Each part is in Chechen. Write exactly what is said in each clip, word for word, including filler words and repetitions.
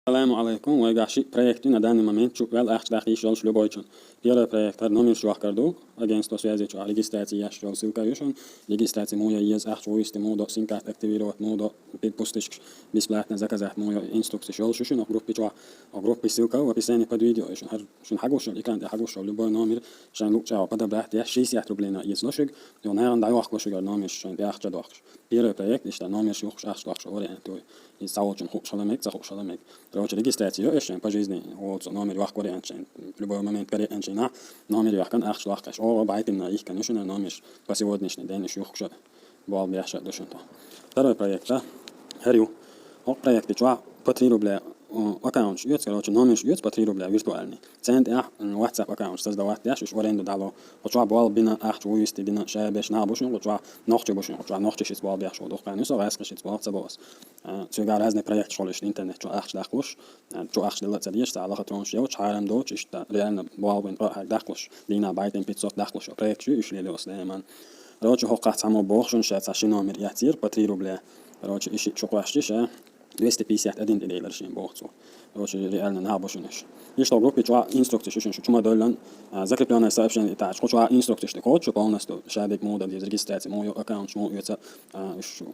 Саламу алейкум. Вайгахь ши проект ю на данный момент чу вел ахча дахьа йиш йолуш любойчун. Первый проект хӀара номерш йохкар ду. Агентство связи чу регистрация еш йолу ссылка ю шуна. Регистрация мо йо еза, ахча вуйсти мо до, сим-карта активировать мо до, перепусточкаш бесплатно заказать мо йо, инструкцияш йолуш ю шуна группа чу. Группа ссылка в описании под видео ю шуна. ХӀара шуна хьагуш йолу, экран тӀе хьагуш йолу любой номер шайн луъучу агӀор подобрать еш, шестьдесят рублей на еза ло шуьга, йо нагӀана дӀайохкало шуьга номерш шайн тӀе ахча дохкуш. Первый проект иштта номерш юхкуш ахча дохкуш вариант ю. Иза ца волчун хууш хала мега, ца хууш хала мега. Короче, регистрация йо эшшен по жизни, оцу номер йохка вариант шайн. Любой момент каре анчина номер йохкан ахча лохкаш. О, байтина йихкан шуна номерш по сегодняшний день уж юхкуша бал беша душун то. Второй проект, да? Херю. О, проект чуа по три рубля, о, аккаунт шьюц, короче, номер шьюц по три рубля виртуальный. Цент я, м, WhatsApp аккаунт создавать деш, уж аренду дало. О, чуа бал бина, ахча вуйсти дина, шабеш на бушун, о, чуа нохчи бушун, о, чуа нохчи шиц бал беш, о, духкан, юсо гайс шиц бал, ца бос. А, цуьга разные проект школы, интернет чу ахча дахлуш, а, чу ахча дала ца деш, ца лаха тронш йо, чхьарам доч, иштта, реально, бал бин, о, хай дахлуш, дина байтин пятьсот дахлуш, проект чу, иш леле ос леман. Короче, хӀокхахь цхьаммо боху шуна, ша цхьа ши номер яцийра по три рубля. Короче, и ши чу кхоьссича, ша двести пятьдесят один тӀедейлира шен боху цо. Короче, реально нах бу шуна иш. Иштта группа чуа инструкция шу шуна шу чума дойлан, а, закреплённое сообщение, и так, кху чуа инструкция шу кхочу полностью, ша дек муха деза регистрация, муха йо аккаунт, муха йо ца, а, ш-,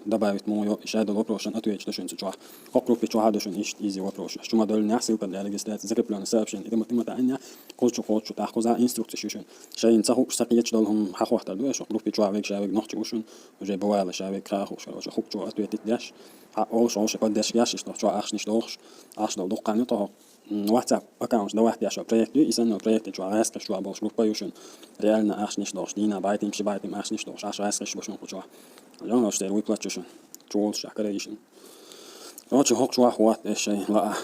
добавить муха йо, ша дол вопросшан отвечать шу шуна цу чуа. Хок группа чуа ду шуна ишт изи вопрос. Чума дойлан ссылка для регистрации, закреплённое сообщение, и тима, тима та анья, кху чу, кху чу, тах кхуза инструкция шу шуна. Шайн ца хууш ца кхечу дол хӀума хьахохтар ду, эшо группа чуа вег ша вег нохчи ушун, уже бывало ша вег кхахуш, короче, хук чуа ответить деш. Хьа олуш, олуш поддержка еш, иштта чуа ахчанаш дохуш, ахча дол духкан ю тохо. М, WhatsApp аккаунт давать деш проект ю, и санна проект чуа гӀаскаш чуа болуш группа ю шуна. Реально ахчанаш дохуш, дина байтим, ши байтим ахчанаш дохуш, ахча гӀаскаш бу шуна кху чуа. Лён ош тер выплачу шуна. Чуолуш шахкара ишин. Короче, хок чуа хӀотта эшей лаа.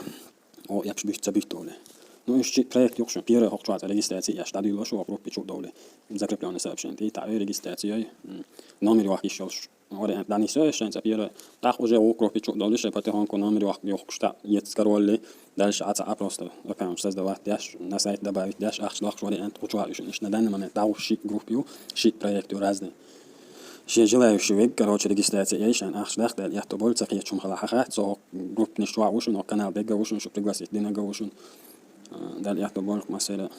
О, я пш бихца бихтовле. Ну, иш чи проект юкшун, первый хок чуа регистрация, я штадило шу группа чу довле. Закреплённое сообщение. Ты та регистрация, м, номер вах ишёл ш-, вариант. Дани всё, ишен ца первый. Так уже у группа чу довле, ше потихоньку номер вах юхкшта, ец королли. Дальше аца а просто аккаунт создавать дяш, на сайт добавить дяш, ахч лохш вариант. Учуа ишин, иш на данный момент дауш ши группа ю, ши проект ю разный. Шен желающий вег, короче, регистрация яйшан, ахч дахтал, я то боль, цахия чум хала хаха, цо группниш чуа ушин, о канал бега ушин, шу пригласить динага ушин. А, даль я то боль, масера.